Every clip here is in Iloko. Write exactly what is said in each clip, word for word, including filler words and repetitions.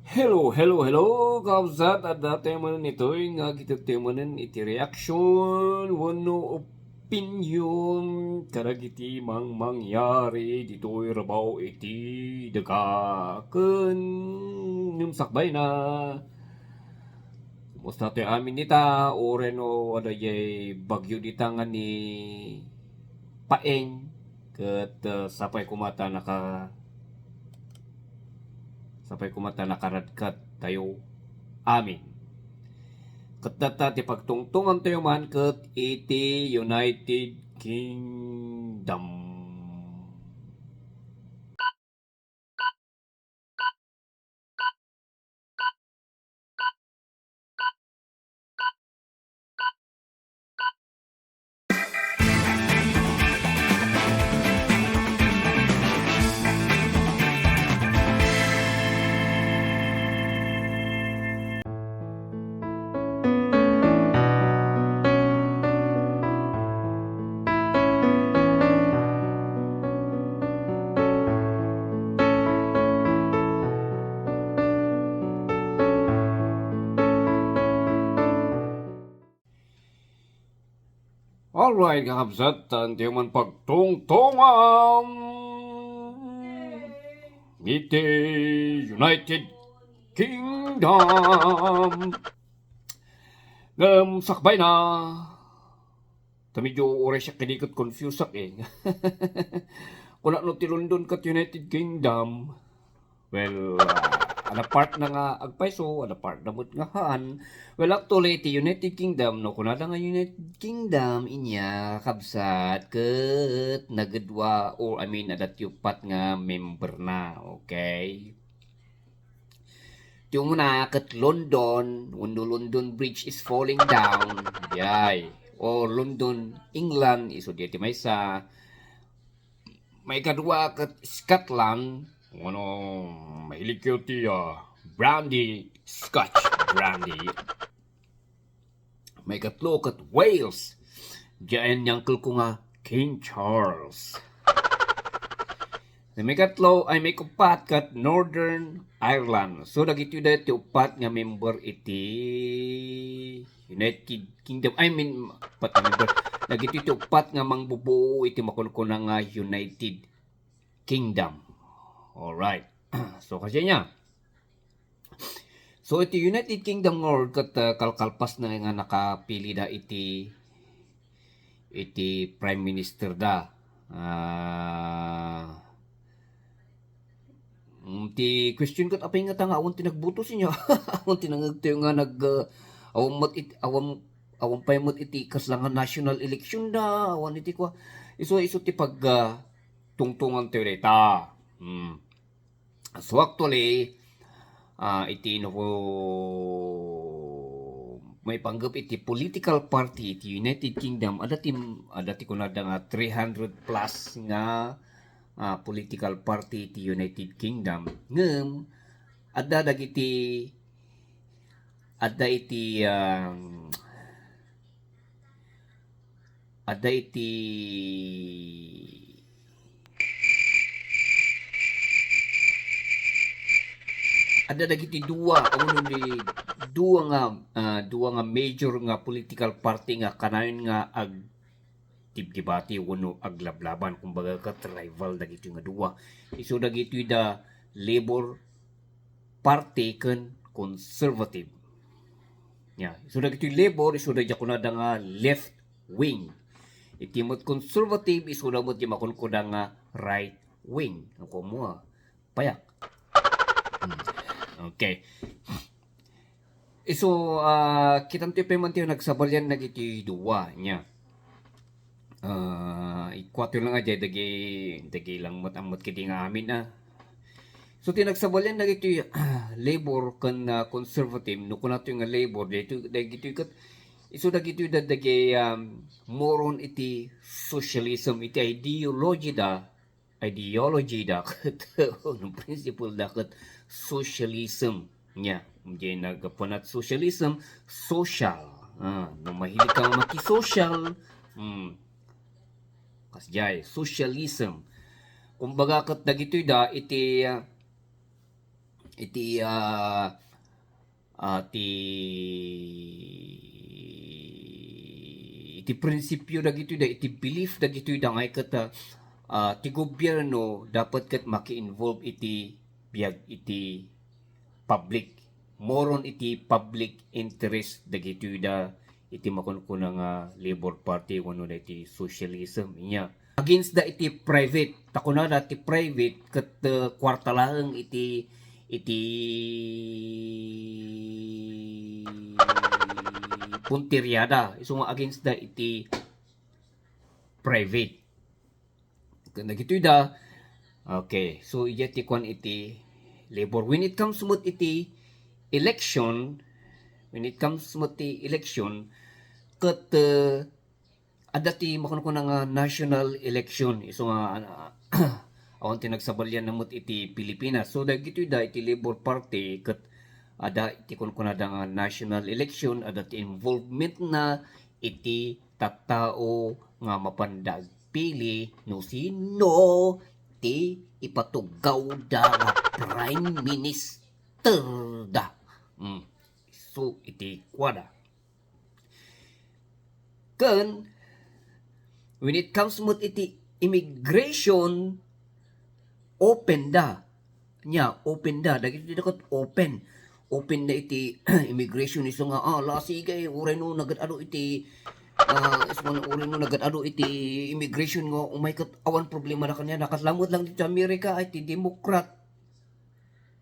Hello, hello, hello, kabsat. Adda tayo manen itoy nga agitedtayo manen iti reaction wenno opinion kadagiti mangmangyari ditoy rabaw iti daga ken ngem sakbayna. Kumusta tayo amin dita? Uray no adda jay bagyo dita nga ni paeng ket, uh, sapay kumata naka Sapay koma ta nakaradkat tayo amin. Ket data ti pagtungtungan tayo man ket iti United Kingdom. Alright, kakabsat, tayo man pagtungtongan iti United Kingdom. Ngem sakbayna, ta medyo uray siak kadi ket confuse ak eh. Kuna no ti London ket United Kingdom. Well, ah, ada part na nga agpayso, ada part na met nga haan. Well, actually, ti United Kingdom, no, kunada nga United Kingdom, inya, kabsat, ket nagedua, or, I mean, ada ti uppat nga member na, okay? Ti umuna, ket London, wenno London Bridge is falling down, yay. Or London, England, isu di ti maysa. Maikadua ket Scotland, wenno mahilig kayo ti, ah, brandy, Scotch brandy. Maikatlo ket Wales. Diyan ni uncle ko nga King Charles. Maikatlo ay maikuppat ket Northern Ireland. So, dagitoy daytoy uppat nga member iti United Kingdom. I mean, uppat nga member. Dagitoy ti uppat nga mangbubuo iti makunkuna nga United Kingdom. Alright. So, kasi niya. So, iti United Kingdom nga word ket, ah, kalkalpas na nga nakapilida iti, iti Prime Minister da. Ah, mm, ti question ket apay ngata nga awan ti nagboto sinya. Awan ti nangegtayo nga nag, ah, awan met it-, awan, awan pay met iti kasla nga national election da, awan iti kua. Isu, isu ti pag, ah, tungtungan tayo dayta. Hmm. So, actually, ah, iti no, maipanggep iti political party iti United Kingdom, adda ti, adda ti kunada nga three hundred plus nga, ah, political party iti United Kingdom. Ngem, adda dagiti, adda iti, ah, adda iti, adda dagiti dua, wenno ni dua nga, ah, dua nga major nga political party nga kanayon nga agdibdibati wenno aglablaban, kumbaga, ket rival dagitoy nga dua. Isu dagitoy da Labor Party ken Conservative. Nya, isu dagitoy Labor, isu da diay kunada nga left wing. Iti met Conservative, isu da met diay makunkuna nga right wing. Ang kumuha. Payak. Hmm. Okay. Isu, ah, kitanto pay man ti nagsabalian dagiti dua, nya. Ah, ikuato lang a diay dagi, dagi lang met ammet kiti nga amin, ah. So, ti nagsabalian dagiti, ah, Labor ken, ah, Conservative, no kunatoy nga Labor, dagitoy, dagitoy ket, isu dagitoy da-, dagi, um, more on iti socialism, iti ideology da, ideology da ket, no principle da ket socialism. Nya, diay nagpanat socialism, social. Ah, no mahilig ka makisocial, hmm, kasdiay, socialism. Kumbaga, ket dagitoy da iti, ah, iti, ah, ah, ti, iti prinsipyo dagitoy da, iti belief dagitoy da nga ket, ah, ah, ti gobierno dapat ket maki-involve iti biag iti public. More on iti public interest dagitoy da iti makunkuna nga Labor Party wenno da iti socialism. Inya, against da iti private. Ta kunada ti private ket, uh, kuarta laeng iti, iti punteriada. Isu nga against da iti private. Ken dagitoy da, okay, so, iya ti kuan iti labor. When it comes met iti election, when it comes met ti election, ket, uh, adda ti makunkuna nga national election. Isu nga, ah, awan ti nagsabalian na met iti Pilipinas. So, dagitoy da iti Labor Party ket adda iti kunkunada nga national election, adda ti involvement na iti tattao nga mapanda agpili no sino ti ipatugawda nga prime minister da. Mm. So, iti kuada. Ken, when it comes met iti immigration, open da. Nya, open da. Dagiti da ket open. Open da iti immigration isu nga, ah, la, sige, uray no nagad-adu iti, ah, isu nga uray no nagad-adu iti immigration nga umay ket awan problema da kaniana. Ket lamet lang dito Amerika, ay, ti Democrat.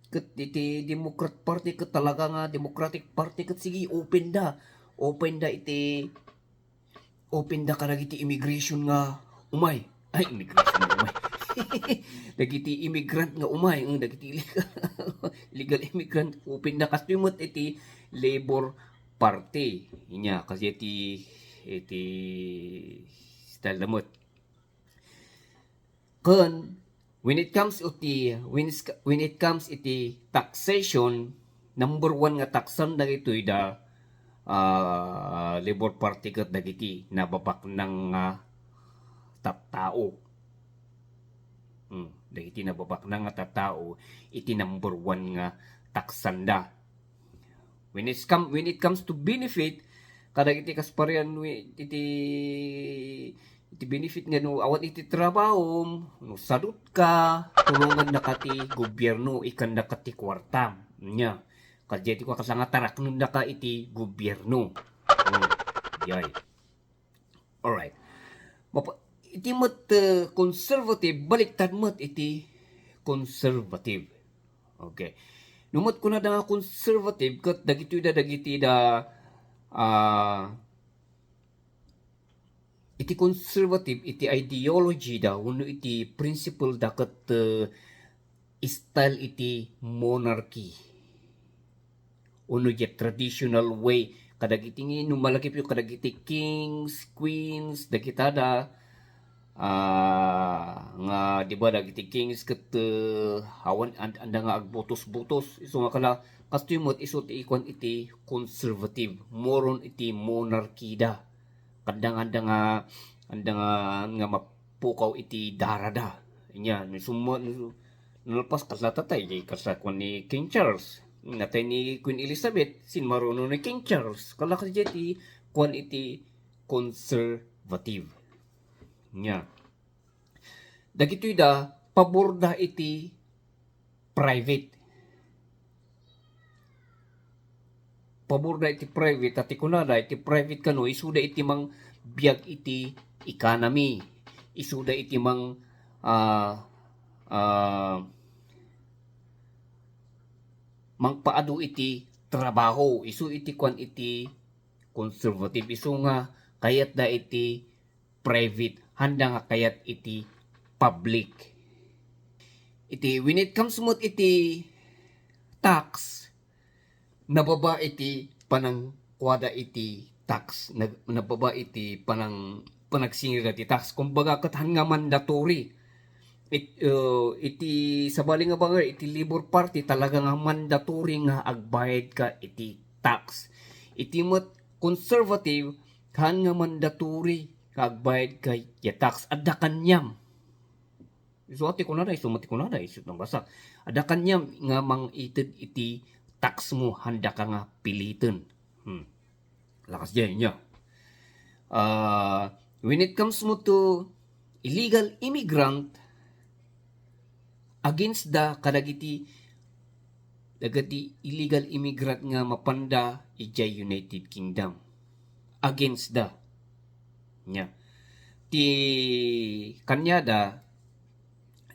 Ket iti Democrat Party ket talaga nga Democratic Party ket sige, open da. Open da iti, open da kadagiti immigration nga umay. Ay, immigration nga umay. Dagiti immigrant nga umay, mm, dagiti illegal, illegal immigrant, open da. Kastoy met iti Labor Party. Inya, kasi iti, iti style da met. Ken, when it comes iti, when is, when it comes iti taxation, number one nga taksan dagitoy da, ah, Labor Party ket dagiti nababaknang nga tattao. Hmm, dagiti nababaknang nga tattao iti number one nga taksanda. When it's come, when it comes to benefit, kadagiti kas parean wi-, iti, iti benefit nga no awan iti trabahom, no sadut ka, tulongan na ka ti gobierno, ikan na ka ti kuartam. Nya, kadya ti kuarta nga taraknon na ka iti gobierno. Hmm, yay. Alright. Mapa-, iti met, uh, conservative, baliktad met iti conservative. Okay. No met kunada nga conservative, ket dagitoy da, dagiti da, ah, iti conservative, iti ideology da, wenno iti principle da, ket, uh, style iti monarchy. Wenno iti traditional way. Kadagiti nga, no malagipyo kadagiti kings, queens, dagita da, ah, nga, di ba, dagiti kings ket, eh, awan, and-, anda nga agbutos-butos. Isu nga kala, kastoy met isu ti ikuan iti conservative. More on iti monarchy da. Kadda nga, anda nga, anda nga, nga mapukaw iti darada. Nya, no summa-, no, nalpas, kasla tatay, di kasla kuan ni King Charles. Natay ni Queen Elizabeth, sinmaruno ni King Charles. Kala ka ti kuan iti conservative. Nya. Dagitoy da, pabor da iti private. Pabor da iti private, ta ti kunada, iti private kano, isuda iti mangbiag iti economy. Isuda iti mang, ah, ah, mangpaadu iti trabaho. Isu iti kuan iti conservative. Isu nga kayat da iti private, handa nga kayat iti public. Iti, when it comes met iti tax, nababa iti panangkuada iti tax, nag-, nababa iti panang-, panagsingirda ti tax. Kumbaga, ket han nga mandatory. It-, uh, iti sabali nga banger, iti Labor Party, talaga nga mandatory nga agbayad ka iti tax. Iti met conservative, han nga mandatory nga agbayad ka iti tax. Adda kaniam. Isu ti kunada, isu met ti kunada, isu ti nabasa. Adda kaniam nga mangited iti tax mo, handaka nga piliten. Hmm. Lakas diay, nya. Ah, when it comes mo to illegal immigrant, against da kadagiti, dagiti illegal immigrant nga mapanda idiay United Kingdom. Against da. Nya. Ti kaniada,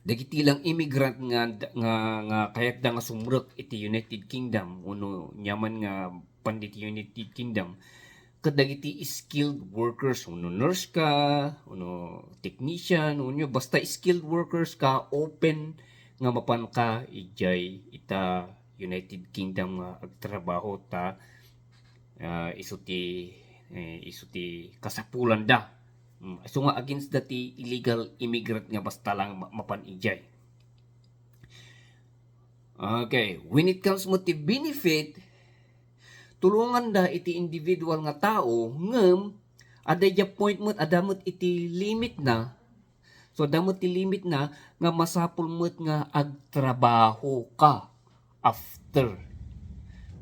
dagiti lang immigrant nga, nga, nga kayatda nga sumrek iti United Kingdom, wenno aniaman nga panda iti United Kingdom, ket dagiti skilled workers, wenno nurse ka, wenno technician, wenno basta skilled workers ka, open nga mapanka idiay ita United Kingdom nga agtrabaho ta, ah, isu ti, eh, isu ti kasapulanda. Mm, isu nga against da ti illegal immigrant nga basta lang ma-, mapan idiay. Okay, when it comes mo ti benefit, tulonganda iti individual nga tao, ngem adda iti appointment, adda met iti limit na. So, adda met ti limit na nga masapul met nga agtrabaho ka after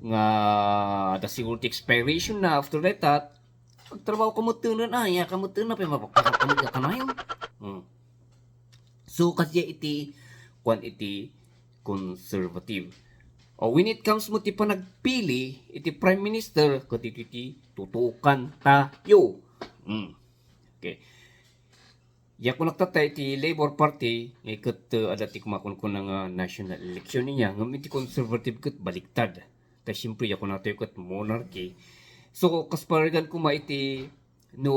nga adda siguro ti expiration na, after that, agtrabaho ka met tenen, ay, ya ka met tenen, pay mapagpasok ka met kanayon. Hmm. So, kasdiay iti, kuan iti conservative. O, when it comes mo ti panagpili iti Prime Minister, ket iti ti tutukan tayo. Mm. Okay. Ya kunak tatta iti Labor Party, eh, ket, uh, adda ti kumakunkuna nga national election niya, ngem iti conservative ket baliktad. Ta siyempre, ya kunatayo ket monarchy. So, kas paregan kuma iti no,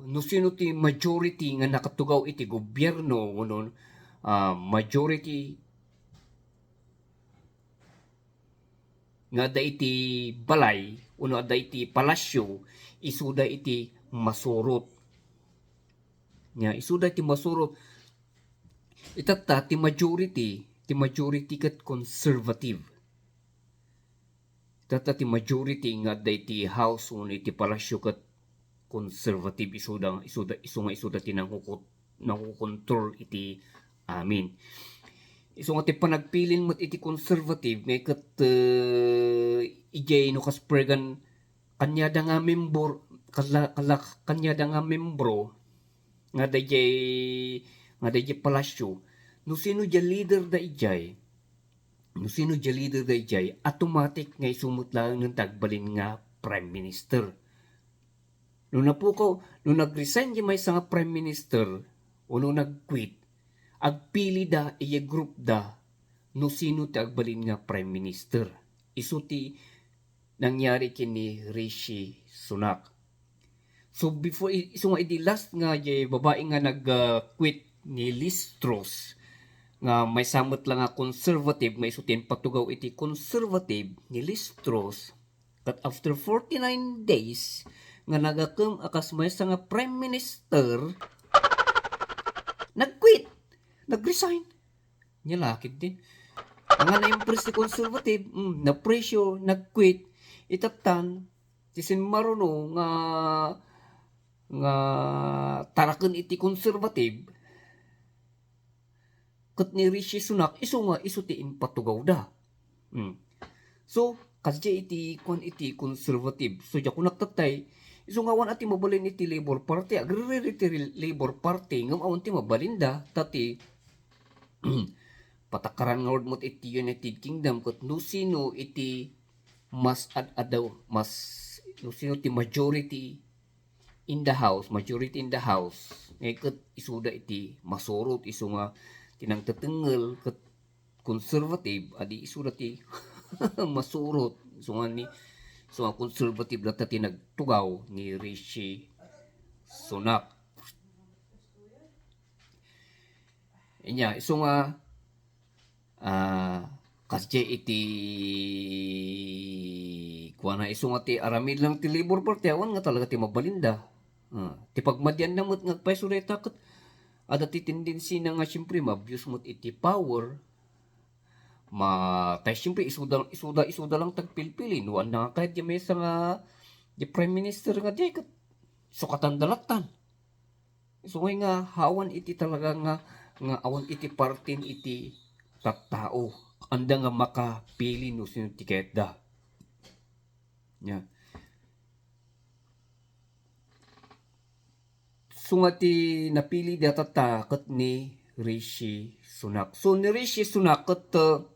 no sino ti majority nga nakatugaw iti gobierno, wenno, ah, majority nga adda iti balay, wenno adda iti palasyo, isuda iti masurot. Nya, isuda iti masurot. Itatta, ti majority, ti majority ket conservative. Itatta ti majority nga adda iti House wenno iti Palasyo ket conservative isuda, isuda, isu nga isuda ti nangukut-, nangukontrol iti amin. Isu nga ti panagpilin met iti conservative nga ket, eh, idiay no kas pregan kaniada nga membro, kala-, kala-, kaniada nga membro nga dayjay, nga dayjay palasyo, no sino diay leader da idiay, no sino diay leader da idiay, automatic nga isu met laengen ti agbalin nga prime minister. No napukaw, no nag-resign diay maysa nga prime minister, o no nag-quit, agpili da, iya group da, no sino ti agbalin nga prime minister. Isu ti nangyari ken ni Rishi Sunak. So, before, i-, isu nga idi last nga diay babai nga nag, ah, quit ni Liz Truss, nga maysa met la nga conservative, nga isu ti impatugaw iti conservative ni Liz Truss, ket after forty-nine days nga nagakem a kas maysa nga prime minister, nag-quit, nag-resign. Nya la ketdi. Ania nga na-impress ti conservative, mm, na-pressure, nag-quit. Itattan, ti simmaruno nga, nga taraken iti conservative, ket ni Rishi Sunak, isu nga, isu ti impatugawda. Mm. So, kasdiay iti, kuan iti conservative. So, diak kunak tattay, isu nga awan a ti mabalin iti Labor Party, agriri iti Labor Party, ngem awan ti mabalinda, ta ti patakaran nga urdmot iti United Kingdom, ket no sino iti mas ad-adaw, mas, no sino ti majority in the house, majority in the house, nga ket isuda iti masurot, isu nga ti nangtetengngel ket conservative, adi isuda ti masurot, isu nga ni, isu nga conservative latta ti nagtugaw ni Rishi Sunak. Inya, isu nga, ah, kasdiay iti kuana, isu nga ti aramid lang ti Labor Party, awan nga talaga ti mabalinda. Ah, ti pagmadianna met nga agpayso dayta ket adda ti tendensina nga siyempre ma-abuse met iti power. Ma-, tay siyempre isuda, isuda, isuda lang ti agpilpili. No, ania nga kayat diay maysa nga, diay prime minister nga diay ket sukatanda lattan. Isu nga awan iti talaga nga nga awan iti partin iti tattao. Anda nga makapili no sino ti kayatda. Nya. So nga ti napili data ta ket ni Rishi Sunak. So ni Rishi Sunak ket, uh,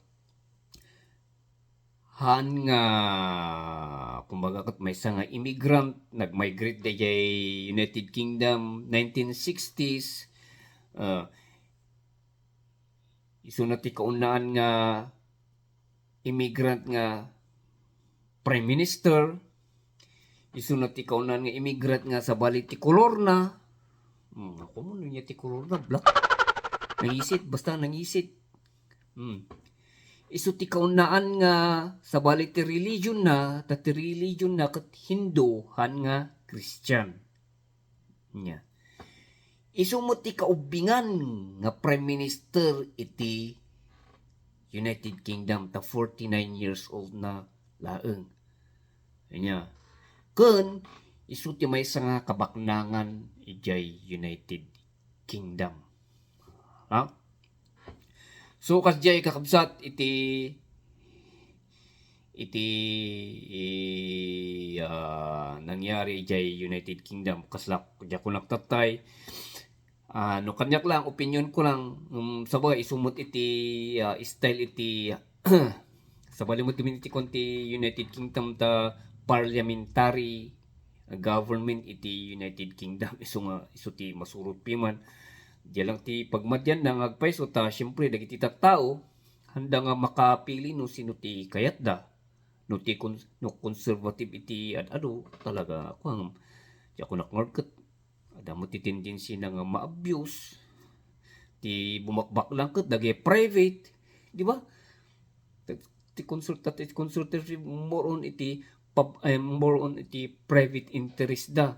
han nga, kumbaga, ket maysa nga immigrant, nag-migrate daydiay United Kingdom, nineteen sixties. Uh, isuna ti kaunaan nga immigrant nga prime minister. Isuna ti kaunaan nga immigrant nga sabali ti kolorna. Hmm, ako mo niya ti kolorna, black. Nangisit, basta nangisit. Hmm. Isu ti kaunaan nga sabali ti religion na, ta ti religion na ket Hindu, han nga Christian. Nya. Isu met ti kaubingan nga Prime Minister iti United Kingdom ta forty-nine years old na laeng. Nya. Ken isu ti maysa nga kabaknangan idiay United Kingdom. Ha? So, kasdiay kakabsat iti, iti, i-, ah, nangyari idiay United Kingdom, kaslak, diak kunak tattay. Ah, no kaniak lang, opinion ko lang, um, sabagay, isu met iti, ah, style iti, sabali met gamin iti kuan ti United Kingdom ta parliamentary government iti United Kingdom. Isu nga, isu ti masurot piman. Diay lang ti pagmadianna nga agpayso ta, siyempre, dagiti tattao, handa nga makapili no sino ti kayatda. No ti kon-, no conservative iti ad-adu, talaga, kuan, diak kunak ngarud ket adda met ti tendency na nga ma-abuse. Ti bumakbaknang ket dagiti private, di ba? Ti consulta-, ti consultancy more on iti pub-, eh, more on iti private interest da.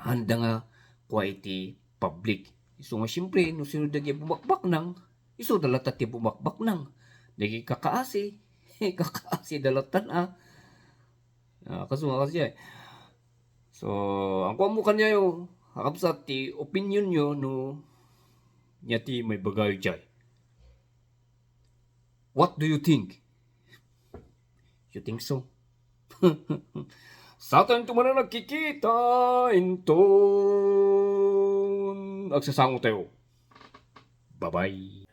Handa nga kua iti public. Isu nga, siyempre, no sino dagiti bumakbaknang, isu da latta ti bumakbaknang. Dagiti kakaasi, kakaasi da latta, ah. Ah, kasu nga kasi, eh. So, ang kuan mo kanyayo, kakabsat ti opinion nyo, no, nya ti maibagayo diay. What do you think? You think so? Satan ti manen nagkikita, inton agsasango tayo. Bye-bye.